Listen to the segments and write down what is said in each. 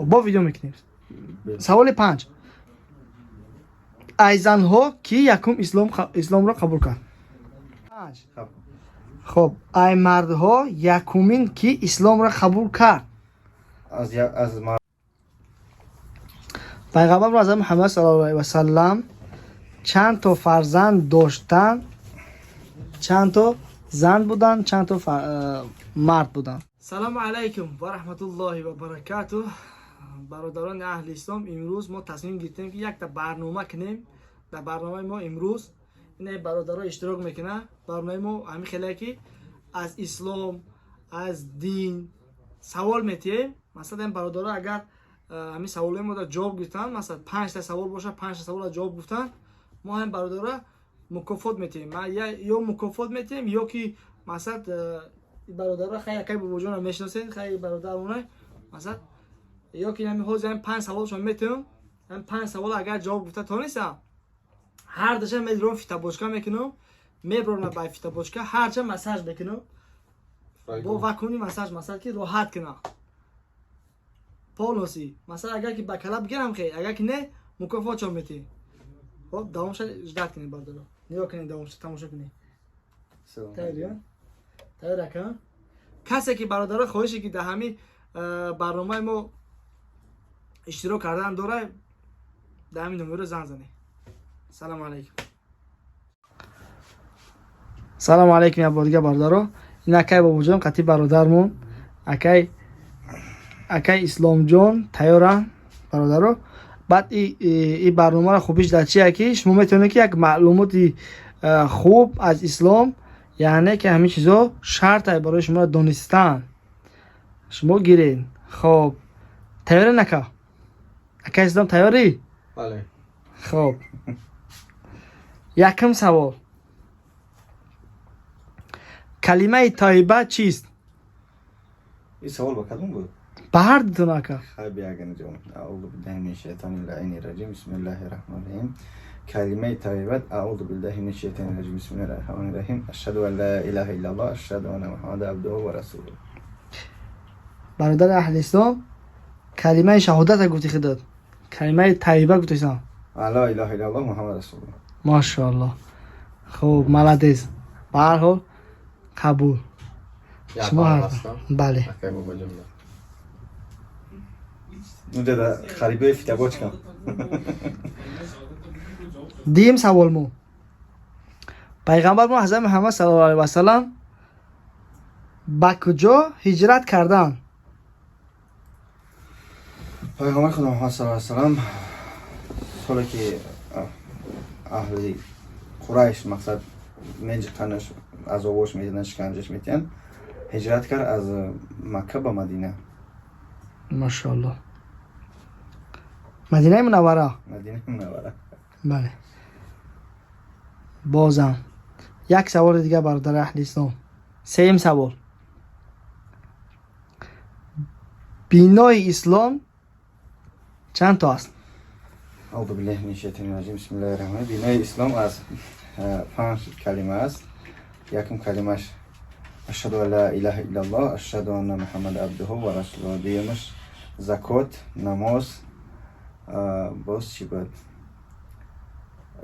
Бо видео мекунем. Саволи панҷ: ай занҳо кӣ якум исломро қабул кард? Панҷ. Хоб, ай мардҳо якумин кӣ исломро қабул кард? Аз Пайғамбар Муаззам Муҳаммад саллаллоҳу алайҳи васаллам чанд то фарзанд доштанд, чанд то зан буданд, чанд то мард буданд? Салому алайкум ва раҳматуллоҳи ва баракатуҳ, бародарони аҳли ислом. Имрӯз мо тасмим гирифтем, ки якта барнома кунем. Дар барномаи мо имрӯз ина бародаро иштирок мекунанд. Барномаи мо ҳамин хеле, ки аз ислом, аз дин савол метиҳем. Масалан, бародаро агар ҳамин саволои мода ҷавоб гуфтанд, масалан, панҷта савол бошад, панҷта савола ҷавоб гуфтанд, мо ҳамин бародаро мукофот метиҳем. Ё мукофот метиҳем, ё ки масалан, бародаро, хай, акай Бобоҷонро мешиносед, хай, бародарона, масалан, ё ки ҳамин ҳозир ҳамин панҷ саволшон метиҳем. Ҳамин панҷ савол агар ҷавоб гуфта тонистам, ҳар даша медиром, фитобочка мекунам, меброрам ба фитобочка, ҳарча массаж мекунам бо вакуумный массаж, масалан, ки роҳат кунам полностью. Масалан, агар ки ба кала бигирам, хе, агар ки не, мукофотшон метиҳем. Хоб, давомша ждать кунед, бародаро, нигоҳ кунед, давомша тамошо кунед. Тайёр, тайёр, ака? Касе ки, бародаро, хоҳише ки дар ҳамин барномаи мо иштирок кардан дорад, дар ҳамин номеро занг занед. Салому алайкум. Салому алайкум як бор дига, бародаро. Ин акай Бобоҷон қатъи бародармон, акай Исломҷон тайёранд, бародаро. Баъд и барномаро хубиш дар чия, ки шумо метавонед, ки як маълумоти хуб аз ислом, яъне ки ҳамин чизо шарте барои шуморо донистан, шумо гиред. Хоб, тайёре, нака, акай Ислом, тайёрӣ? Бале. Хоб, якум савол: калимаи тайиба чист? Ин савол ба кадом буд? Ба ҳар дутон, ака. Хай, бияган ҷон. Аъузу биллаҳи минаш шайтони лаини раҷим. Бисмиллаҳи раҳмони раҳим. Калимаи таййиба. Аъузу биллаҳи минаш шайтони раҷим. Бисмиллаҳи раҳмони раҳим. Ашҳаду ан ла илаҳа иллаллоҳ, ашҳаду анна Муҳаммадан абдуҳу ва расулуҳ. Бародари аҳли ислом, калимаи шаҳодата гуфти худат, калимаи тайиба гуфтесам. Ла илаҳа иллаллоҳ, Муҳаммад расулуллоҳ. Машоаллоҳ, хуб, молодец. Ба ҳар ҳол, қабул. Шумо бале. Акай Бобоҷон. Унҷа харибои фитобочка. Дуюм савол мо: пайғамбар мо ҳазрат Муҳаммад саллаллоҳу алайҳи васалам ба куҷо ҳиҷрат карданд? Пайғамбари Худо Муҳаммад саллаллоҳу алайҳи васалам соле ки аҳли Қурайш, мақсад, меҷиқанаш, азобош медиҳанд, шиканҷаш метиҳанд, ҳиҷрат кард аз Макка ба Мадина. Машоаллоҳ, Мадинаи Мунаввара. Мадинаи Мунаввара. Бале. Бозам як саволи дигар, бародари аҳли ислом, сеюм савол: бинои ислом чанд то аст? Аъузу биллаҳи минаш шайтони раҷим. Бисмиллаҳи раҳмони. Бинои ислом аз панҷ калима аст. Якум калимаш: ашҳаду ан ла илаҳа иллаллоҳ, ашҳаду анна Муҳаммад абдуҳу ва расулуҳ. Дуюмаш закот, намоз, боз чӣ буд,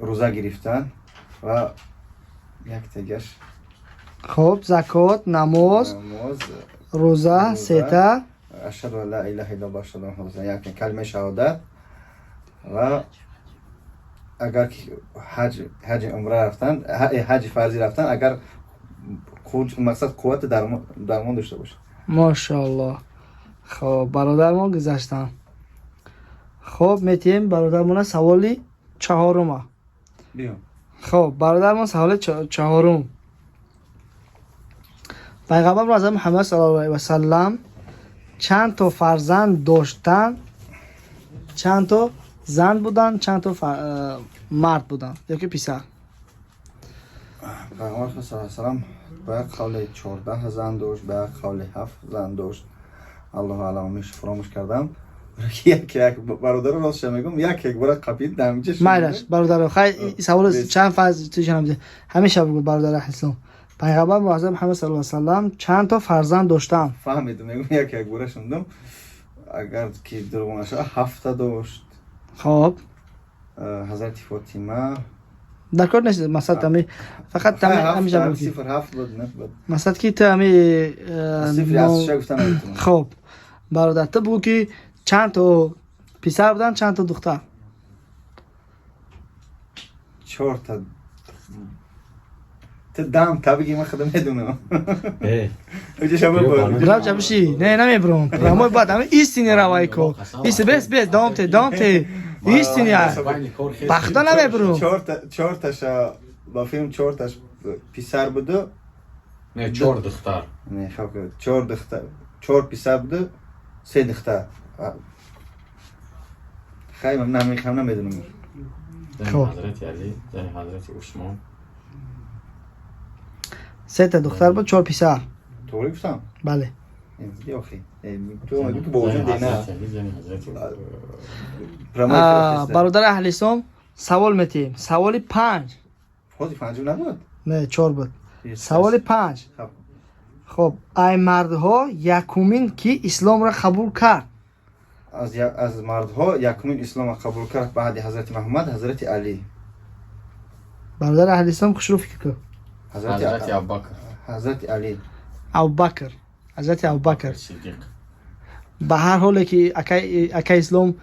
рӯза гирифтан ва яктагаш. Хуб, закот, намоз, намоз, рӯза, рӯза. Сета. Ашҳаду ан ла илаҳа иллаллоҳ, ашҳаду анна Муҳаммад, як калимаи шаҳодат ва агар ки ҳаҷи умра рафтан, ҳаҷи фарзӣ рафтан, агар мақсад, қуввати дармон дошта бошад. Мошоаллоҳ. Хоб, бародармон гузаштанд. Хоб, метиҳем бародармона саволи чаҳорума. Биё. Хоб, бародармон, саволи чаҳорум: пайғамбар муаззам Муҳаммад саллаллоҳу алайҳи васаллам чанд то фарзанд доштанд, чанд то зан буданд, чанд то мард буданд ёки писар? Пайғамбар саллаллоҳу алайҳи васаллам ба як қавли 14 зан дошт, ба як қавли ҳафт зан дошт. Аллоҳу алам, меш фуромӯш кардам. Як як бародаро, ростша мегӯм, як як бора қапид дамҷа. Майлаш, бародаро, хай, савол чанд фарз тушанам, ҳамеша бигӯ. Бародар аҳлислом, пайғамбар муаззам Муҳаммад саллаллоҳу алайҳи васаллам чанд то фарзанд доштанд? Фаҳмидам, мегӯм, як як бора шундам. Агар ки дурӯғ нашавад, ҳафта дошт. Хоб. Ҳазрати Фотима. Дар кор нест, масалан, ами фақат ҳамиҷа буд. Сифр ҳафт буд, не буд. Масалан, ки ту ами Сифри аз гуфта наметавонам. Хоб, бародар, ту бугӯ, ки чанд то писар буданд, чанд то духтар? Чорта. Ту дам та бигӣ, ман худам медонам. Брав ҷабиши, не, намебурам. Прямой баъд ами истини равай ко. Исти, бес, бес, давом те, давом те. Истини бахта намебурам. Чорташа ба филм, чорташ писар буду. Не, чор духтар. Не, хоб, чор духтар, чор писар буду, се духтар. Хай, ман намехам, намедонам. Ҳазрати Али, зани ҳазрати Усмон. Сета духтар буд, чор писар. Тоғри гуфтам? Бале. Охи, ту бобоҷон дена. Бародари аҳли ислом, савол метиҳем, саволи панҷ. Ҳози панҷум набуд? Не, чор буд. Саволи панҷ. Хоб, ай мардҳо якумин ки исломро қабул кард? Аз мардҳо якумин исломро қабул кард баъди ҳазрати Муҳаммад ҳазрати Алӣ. Бародари аҳли ислом, хушрӯ фикр кун. Ҳазрати Абубакр. Ҳазрати Алӣ. Абубакр, ҳазрати Абубакр. Сиддиқ. Ба ҳар ҳоле ки акай Ислом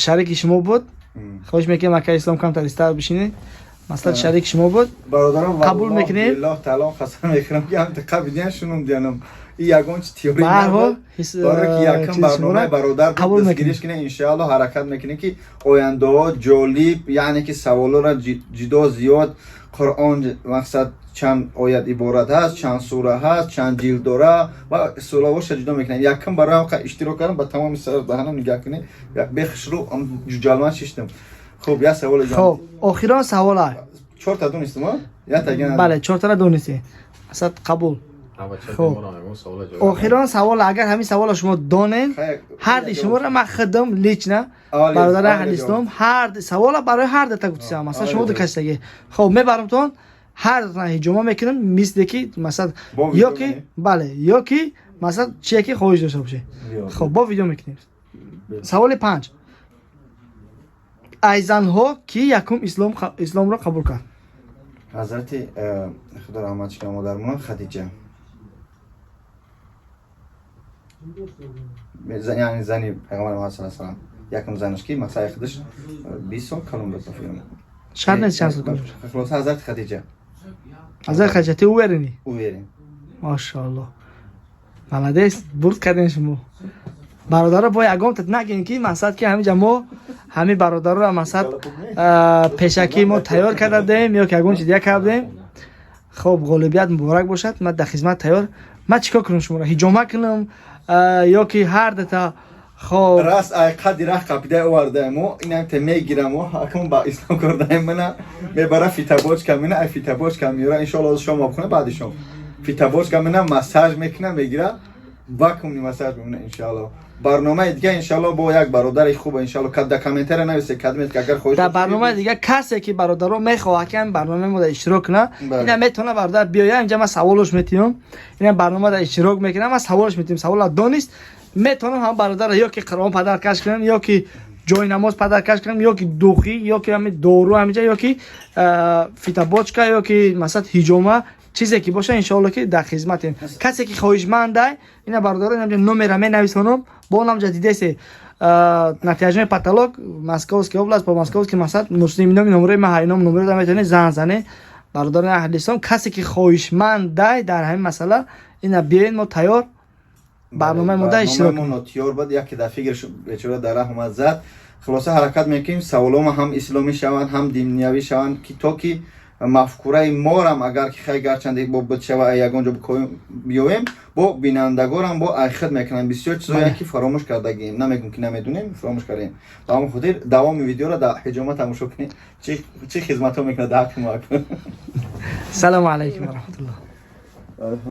шарики шумо буд, хоҳиш мекунем, акай Ислом, камтар истар бишинед. Масалан, шарики шумо буд. Бародарон, қабул мекунем. Аллоҳ таъоло қасам мехӯрам, ки ҳам қабл шунум диянам, и ягон чи теория Ба ҳар ҳол барои ки якам барномаи бародар қабул дастгириш кунем, иншааллоҳ ҳаракат мекунем, ки ояндаҳо ҷолиб, яъне ки саволоро ҷидо зиёд. Қуръон, мақсад, чанд оят иборат ҳаст, чанд сура ҳаст, чанд ҷилд дора ва сураҳоша ҷудо мекунем. Якам барои иштирок кардам, ба тамоми сар даҳанам нигаҳ кунед, бехушрӯ ҷуҷалман шиштам. Хуб, як савол. Хоб, охирон савола. Чорта донистам, як. Бале, чортара донистем, асад қабул. Хоб, охирон савол. Агар ҳамин саволро шумо донед, ҳарди шуморо ман худам лично, бародари аҳли ислом, ҳар савола барои ҳар дата гуфтисам. Масалан, шумо ду касаги. Хоб, мебарамтон, ҳар датана ҳиҷома мекунам, мисле ки, масалан, ёки бале, ёки, масалан, чие ки хоҳиш дошта бошед. Хоб, бо видео мекунем. Саволи панҷ: ай занҳо ки якум исломро қабул кард? Ҳазрати худо раҳматш кунад модармона Хадиҷа, яъне зани пайғамбар Муҳаммад саллаллоҳу алайҳи васаллам, якум занаш, ки масалан худаш 20 сол калон буд, ба фикрам. Шарт нест чанд сол калон. Хулоса, ҳазрати Хадиҷа. Ҳазрати Хадиҷа, ты уверенный? Уверен. Машааллоҳ, молодец, бурд кардем шумо, бародаро. Бо ягон нагем, ки мақсад, ки ҳамиҷа мо ҳамин бародароро, мақсад, пешакӣ мо тайёр карда будем ё ки ягон чиз дигар карда будем. Хоб, ғолибият муборак бошад. Ман дар хизмат тайёр. Ман чӣ кор кунам? Шуморо ҳиҷома кунам ё ки ҳар дата? Хоб. Раст, ай қадди раҳ қапида овардаемо, инам те мегирамо, акун ба ислом кардаем, мана мебара фитобочка мина, ай фитобочка меёра, иншоалло шом обхона, баъди шом фитобочка мина массаж мекуна, мегира, вакуумный массаж мекуна, иншоалло. Барномаи дига, иншоалло, бо як бародари хуб, иншоалло. Дар комментария нависед, кадмет, агар хоҳиш. Дар барномаи дига касе ки, бародаро, мехоҳад, ки ҳамин барномаи мо дар иштирок кунад, ина метавона, бародар, биёя инҷа, ман саволош метиҳам. Ина барнома дар иштирок мекунам, ман саволош метиҳам, савола донист, метавонам ҳам бародарро ё ки Қуръон подаркаш кунам, ё ки ҷои намоз подаркаш кунам, ё ки духи, ё ки ҳамин дору ҳаминҷа, ё ки фитобочка, ё ки, масалан, ҳиҷома, чизе ки боша, иншоалло, ки дар хизматем. Касе ки хоҳишмандай, ина, бародаро, инамҷа номера менависонам, бо онамҷа дидесе, натяжной потолок, Московский область, по Московский, масалан, муслим, номи номерои ма ҳайном номеро метавонед занг зане. Бародарони аҳли ислом, касе ки хоҳишмандай дар ҳамин масъала, ина биёед, мо тайёр, барномаи мо дар иштирок. Барномаи мо нотиёр буд, яке дар фикр бечора дар раҳ омад, зад. Хулоса, ҳаракат мекунем, саволома ҳам исломӣ шаванд, ҳам динявӣ шаванд, ки то ки мафкураи морам, агар ки хай гарчанде бо битшава, ягон ҷо биёем, бо бинандагорам бо айхид мекунам. Бисёр чизое ки фаромӯш кардагием, намегум ки намедунем, фаромӯш кардем. Ба ҳамон хотир давоми видеоро дар ҳиҷома тамошо кунед, чӣ хизматҳо мекунад дар ҳаққи мо. Салому алайкум ва раҳматуллоҳ.